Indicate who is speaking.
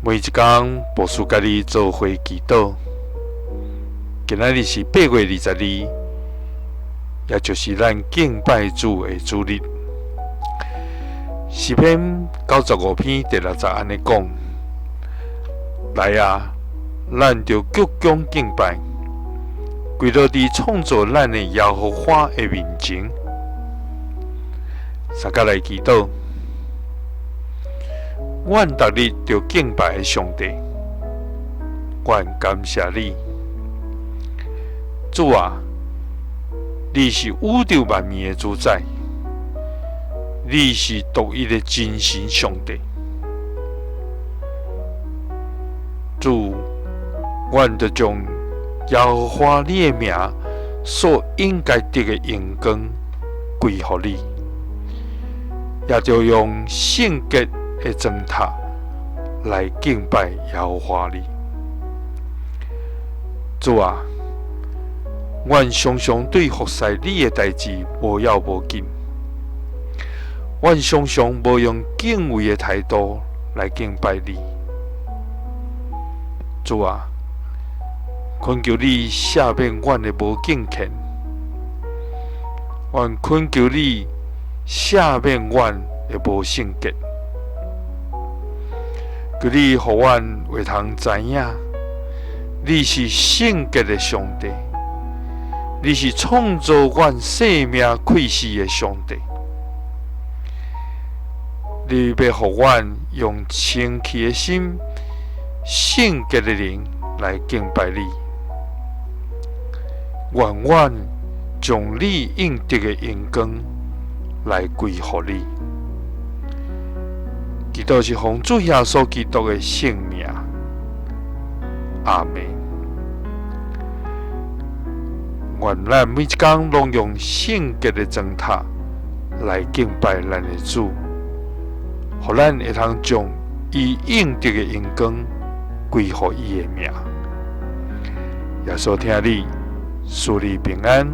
Speaker 1: 每一工，牧師佮你做伙祈禱。今仔日是8月22，也就是咱敬拜主的主日。詩篇95篇第六節按呢講：來啊，咱著鞠躬敬拜，跪落佇創造咱的耶和華的面前。大家來祈禱。阮逐日著敬拜的上帝，阮感謝你，主啊，你是宇宙萬物的主宰，你是獨一的真神上帝。主，阮著將耶和華你的名所應該得的榮光歸予你，也著用聖潔的磚塔來敬拜耶和華你。主啊，阮常常對服侍你的代誌無要無緊，阮常常無用敬畏的態度來敬拜你。主啊，懇求你赦免阮的無敬虔，阮懇求你赦免阮的無聖潔。求你予阮會通知影，你是聖潔的上帝，你是創造阮生命氣息的上帝。你欲予阮用清氣的心、聖潔的靈來敬拜你。願阮將你應得的榮光來歸予你。祈禱是奉主耶穌基督的聖名，阿們。願咱每一工攏用聖潔的磚塔來敬拜咱的主，予咱會通將伊應得的榮光歸予伊的名。耶穌疼你，賜你平安。